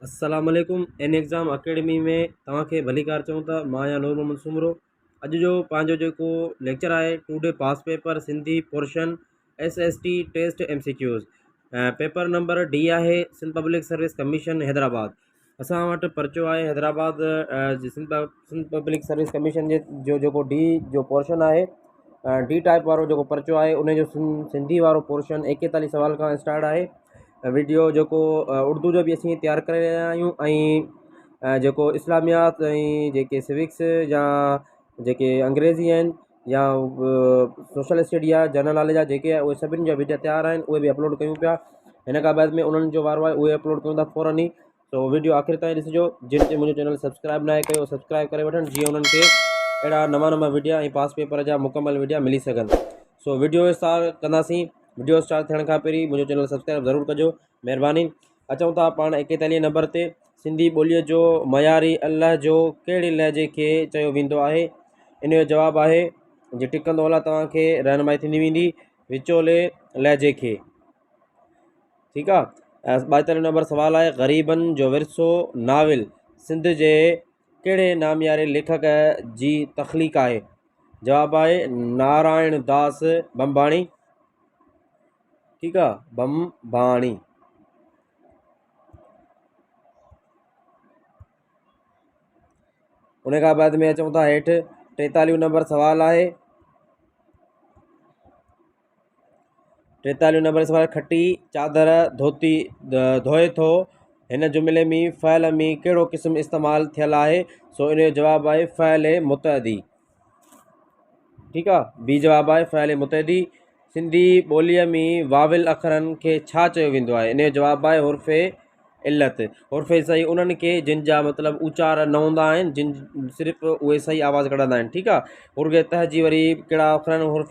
السلام عليڪم N exam academy ۾ توهان کي ڀليڪار چئون ٿا. مان آهيان نور محمد سومرو. اڄ جو پنهنجو جيڪو ليڪچر آهي two day pass paper Sindhi portion S S T test M C Qs paper number D آهي Sindh public service commission Hyderabad. اسان وٽ پرچو آهي Hyderabad Sindh public service commission جي جو جيڪو ڊي جو پورشن آهي، ڊي ٽائپ وارو جيڪو پرچو آهي ان جو سنڌي وارو پورشن 41 سوال کان اسٽارٽ آهي. ويڊيو جيڪو اردو جو به اسين تيار ڪري رهيا آهيون ۽ جيڪو اسلاميات ۽ جيڪي سوڪس يا جيڪي انگريزي آهن يا سوشل اسٽڊي آهي، جنرل ناليج آهي، جيڪي آهي اهي سڀني جا ويڊيو تيار آهن، اهي به اپلوڊ ڪيون پيا. هن کان بعد ۾ انهن جو وارو آهي، اهي اپلوڊ ڪيون ٿا فورن ئي. سو ويڊيو آخر تائين ڏسجو. جن چي منهنجو چينل سبسڪرائب ناهي ڪيو، سبسڪرائب ڪري وٺن جيئن انهن کي اهڙا نوان نوان ويڊيا ۽ پاس پيپر جا مڪمل ويڊيا ملي سگهن. سو ويڊيو اسٽارٽ ڪنداسين. ويڊيو اسٽارٽ ٿيڻ کان پهرين منهنجو چينل سبسڪرائب ضرور ڪجو، مهرباني. اچون ٿا پاڻ 41 نمبر تي. سنڌي ٻوليء جو معياري لهجو ڪهڙي لهجي کي چيو ويندو آهي؟ ان جو جواب آهي، جي ٽڪندو الله توهان کي رهنمائي ٿيندي ويندي، وچولي لهجي کي. ٺيڪ آ. 42 نمبر سوال آهي، غريبن جو ورثو ناول سنڌ جي ڪهڙي نامياري ليکڪ جي تخليق آهي؟ جواب آهي نارائڻ داس ڀمڀاڻي. ٺيڪ آ، ڀمڀاڻي. ان کان بعد ۾ اچون ٿا هيٺ 43 نمبر سوال آهي. 43 نمبر سوال، کٽي چادر ڌوتي ڌوئي ٿو، هن جملي ۾ فعل ۾ ڪهڙو قسم استعمال ٿيل آهي؟ سو ان جو جواب آهي فعل متعدي. ٺيڪ آ، بي جواب آهي فعل متعدي. سنڌي ٻوليء ۾ واول اکرن کي ڇا چيو ويندو آهي؟ ان جو جواب آهي حرف علت. حرف صحيح انهن کي جن جا مطلب اچار نه هوندا آهن، جن صرف اهي صحيح آواز ڪڍندا آهن. ٺيڪ آ، حرف تهجي وري ڪهڙا اکر آهن، حرف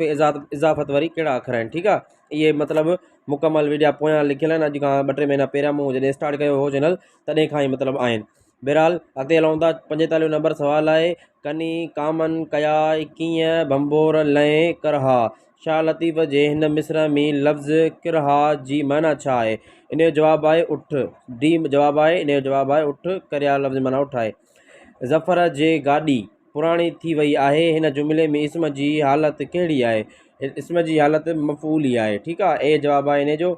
اضافت وري ڪهڙا اکر آهن. ٺيڪ آ، اهي مطلب مڪمل ويڊيا پويان لکيل آهن. اڄ کان ٻه ٽي مهينا پهريان مون جڏهن اسٽارٽ ڪيو هو چينل تڏهن کان ئي مطلب آهن. بهرحال اڳتي هلون ٿا. 45 نمبر سوال آهي، ڪني ڪامن ڪيا ڪيئن ڀنڀور لئين ڪرها، شاهه لطيف جي هن مصرع ۾ لفظ ڪرها جي معنيٰ ڇا آهي؟ ان جو جواب آهي اٺ. ڊي جواب آهي. ان جو جواب آهي اٺ. ڪريا لفظ معنيٰ اٺ آهي. ظفر جي گاڏي پراڻي ٿي وئي آهي، هن جملي ۾ اسم جي حالت ڪهڙي آهي؟ اسم جي حالت مفعولي آهي. ٺيڪ آهي، اي جواب آهي ان جو.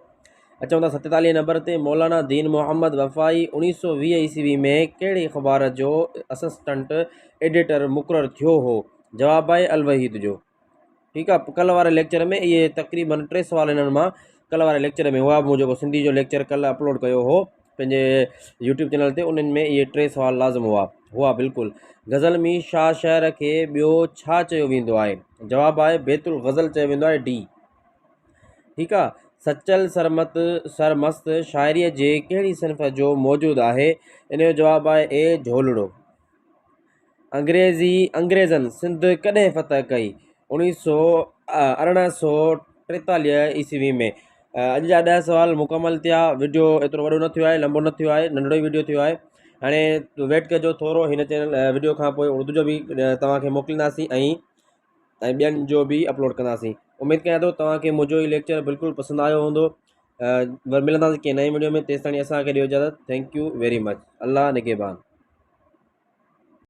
اچون ٿا 47 نمبر تي. مولانا دين محمد وفائي 1920 عيسوي ۾ ڪهڙي اخبار جو اسسٽنٽ ايڊيٽر مقرر ٿيو هو؟ جواب آهي الوحيد جو. ٺيڪ آ، ڪلهه واري ليڪچر ۾ اهي تقريبن ٽي سوال هنن مان ڪلهه واري ليڪچر ۾ هئا. مون جيڪو سنڌي جو ليڪچر ڪلهه اپلوڊ ڪيو هو پنهنجي يوٽيوب چينل تي، انهن ۾ اهي ٽي سوال لازم هئا. بلڪل. غزل ۾ شاهه شعر کي ٻيو ڇا چيو ويندو آهي؟ جواب آهي بيت الغزل چيو ويندو آهي، ڊي. ٺيڪ آ. سچل سرمت سرمست شاعريء جي ڪهڙي صنف جو موجود آهي؟ ان جو جواب آهي اي جهولڙو. انگريزي انگريزن سنڌ ڪڏهن فتح ڪئي؟ 1843 عيسوي ۾. اڄ جا 10 سوال مڪمل ٿيا. وڊيو ايترو وڏو نه ٿيو آهي، لمبو نه ٿيو آهي، ننڍڙو ئي وڊيو ٿيو آهي. هاڻي ويٽ ڪجو ٿورو، هن چينل وڊيو کان پوء اردو جو به توهان کي موڪلينداسين ۽ ٻين جو به اپلوڊ ڪنداسين. اميد ڪيان ٿو توهان کي منهنجو هي ليڪچر بلڪل پسند آيو هوندو. ملنداسين ڪنهن نئين وڊيو ۾، تيستائين اسان کي ڏيو اجازت. Thank you very much. الله نگهبان.